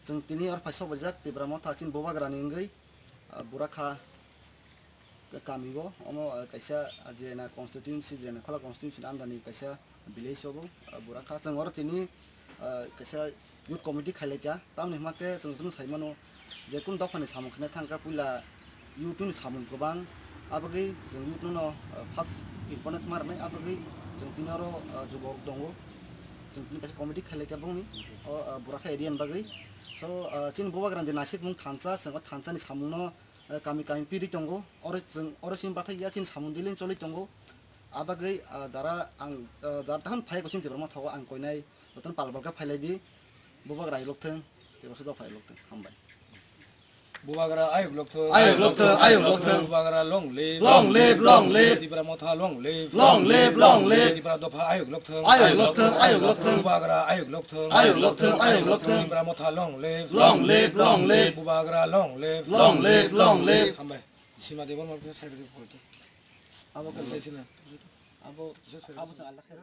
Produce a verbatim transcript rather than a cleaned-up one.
Chwng tini oro phai sok baijak Tipra Motha chini Bubagrani wngwi, ah, Burakha kami o, omo, ah, kaisa, ah, Jirana constituency, Jirana Khola constituency ni under ni kaisa village o bo, ah, Burakha. Chwng oro tini, ah, kaisa youth committee khailaikha, tamni hwnba khe chwng chwng sai mano je kunu dophani samung khaina thangkha puila youth ni samung kwbang, abagwi chwng youth no, ah, first importance ma rwnai, abagwi chwng tini oro, ah, jubok tongo. Chwng tini kaisa committee khailaikha bongni o, ah, Burakha area ni bagwi. So, ah, chini Bubagrani je naisik mung thansa, chwng o thansa ni samung no, ah, kami kami piri tongo. Oro chwng, oro chini bathai ya chini samung dili choli tongo. Abagwi, ah, jara ang, ah, jara tahon phai ko chini Tipra Motha o ang koinai jotono pal balkha phailai di. Bubagra ayuk lokthwng, Tipra Motha phai lokthwng. Hambai. Bubagra ayuk lokthwng. Ayuk lokthwng, ayuk lokthwng. Bubagra long live. Long live, long live. Tipra Motha long live. Long live, long live. Tipra Dopha ayuk lokthwng. Ayuk lokthwng, ayuk lokthwng. Bubagra ayuk lokthwng. Ayuk lokthwng, ayuk lokthwng. Tipra Motha long live. Long live, long live. Bubagra long live. Long live, long live. Hambai. Sima Debbarma khe sai rwdi polite. Abo khe sai sina. Abo, abo chwng alda khe.